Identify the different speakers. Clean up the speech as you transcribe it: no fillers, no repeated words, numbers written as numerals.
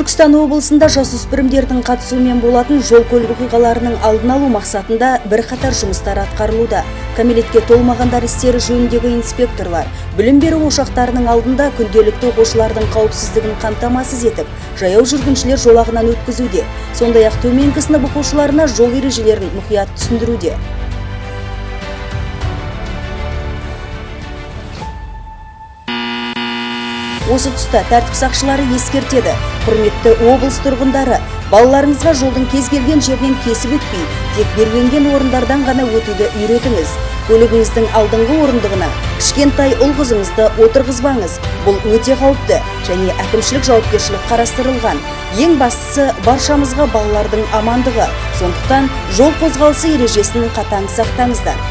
Speaker 1: Түркістан облысында жасөспірімдердің қатысуымен болатын жол-көлік оқиғаларының алдын алу мақсатында бірқатар жұмыстар атқарылуда. Кәмелетке толмағандар істері жөніндегі инспекторлар білім беру ошақтарының алдында күнделікті оқушылардың қауіпсіздігін қамтамасыз етіп, жаяу жүргіншілер жолағынан өткізуде. Сондай-ақ төменгі сынып оқушыларына жол ережелерін мұқият түсіндіруде. Осы тұста тәртіп сақшылары ескертеді. Құрметті облыс тұрғындары, балаларыңызға жолдың кез келген жерінен кесіп өтпей, тек белгіленген орындардан ғана өтуді үйретіңіз. Көлігіңіздің алдыңғы орындығына кішкентай ұл қызыңызды отырғызбаңыз. Бұл өте қауіпті және әкімшілік жауапкершілік қарастырылған. Ең бастысы, баршамызға балалардың амандығы. Сондықтан жол қозғалысы ережесін қатаң сақтаңыздар.